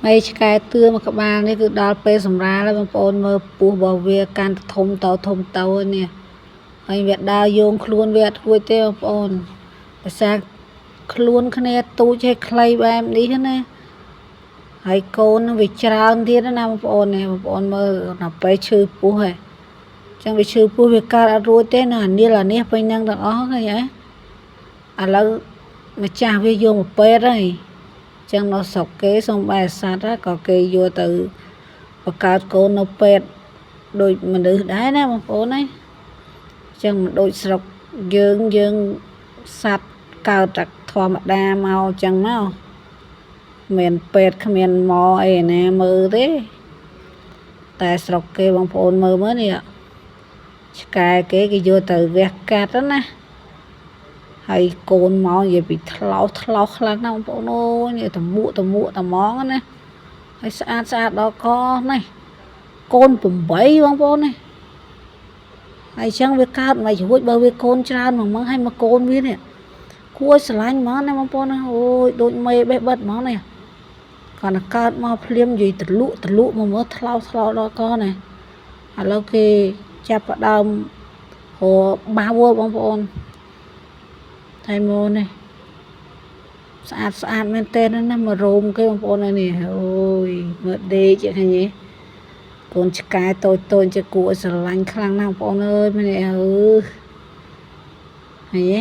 ហើយឆ្កែតឿមួយក្បាលនេះគឺដល់ពេលសម្រាលហើយបងប្អូនមើលពោះរបស់វាកាន់តែធំទៅធំទៅនេះហើយវាដើរយោងខ្លួនវាអត់រួចទេបងប្អូនភាសាខ្លួនគ្នាទូចឲ្យខ្លីបែបនេះណាហើយកូនវាច្រើនទៀតណាបងប្អូននេះបងប្អូនមើលដល់ពេលឈឺពោះហើយចឹងវាឈឺពោះវាកើតអត់រួចទេណាអានេះអានេះពេញនឹងទាំងអស់ឃើញហ៎ឥឡូវម្ចាស់វាយកមកពេទ្យហើយចឹងនៅស្រុកគេសំបែសត្វក៏គេយកទៅបង្កើតកូននៅពេទ្យដូចមនុស្សដែរណាបងប្អូនណាចឹងមិនដូចស្រុកយើងយើងសត្វកើតតែធម្មតាមកចឹងមកមានពេទ្យគ្មានមកអីណាមើលទេតែស្រុកគេបងប្អូនមើលមើលនេះឆ្កែគេគេយកទៅវះកាត់ណាហើយកូនមកនិយាយពីថ្លោថ្លោខ្លាំងណាស់បងប្អូនអូយនិយាយតមួកតមួកតម៉ងណាហើយស្អាតស្អាតដល់កនេះកូន8បងប្អូននេះហើយចឹងវាកើតមិនរួចបើវាកូនច្រើនហ្មងហើយមកកូនវានេះគួរឲ្យស្រឡាញ់ហ្មងណាបងប្អូនណាអូយដូចមេបេះបិទហ្មងនេះគាត់តែកើតមកភ្លាមនិយាយទលក់ទលក់មកមើលថ្លោថ្លោដល់កនេះឥឡូវគេចាប់ផ្ដើមរបាវបងប្អូនថៃមកនេះស្អាតស្អាតមែនតើណាមករោមគេបងប្អូននេះអូយមើលដេកឃើញទេកូនឆ្កែតូចតូចជាគួរឲ្យស្រឡាញ់ខ្លាំងណាស់បងប្អូនអើយមែនទេអឺឃើញទេ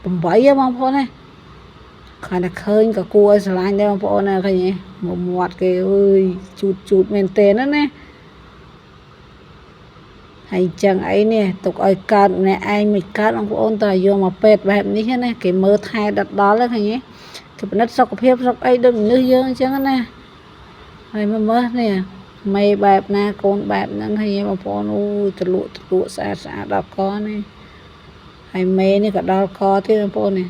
8បងប្អូនណាគ្រាន់តែឃើញក៏គួរឲ្យស្រឡាញ់ដែរបងប្អូនណាឃើញទេមកមាត់គេអើយជូតជូតមែនតើណាណាហើយចឹងអីនេះទុកឲ្យកើតម្នាក់ឯងមិនកើតបងប្អូនតើយកមកពេទ្យបែបនេះណាគេមើលថែដល់ដល់ឃើញទេគេពិនិត្យសុខភាពសុខអីដូចមនុស្សយើងអញ្ចឹងណាហើយមើលមើលនេះមេបែបណាកូនបែបហ្នឹងហើយបងប្អូនអូយទលក់ទលក់ស្អាតស្អាតដល់កនេះហើយមេនេះក៏ដល់កទៀតបងប្អូននេះ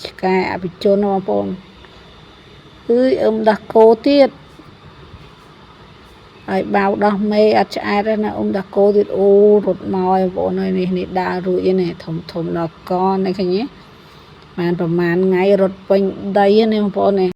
ឆ្កែអភិជនបងប្អូនអើយអឹមដោះគោទៀតហើយបាវដោះមេអត់ឆ្អែតទេណាអ៊ំដោះគោទៀតអូរត់មកឲ្យបងប្អូនហើយនេះនេះដើររួចនេះធំធំដល់កនេះឃើញទេបានប្រហែលថ្ងៃរត់ពេញដីនេះបងប្អូននេះ។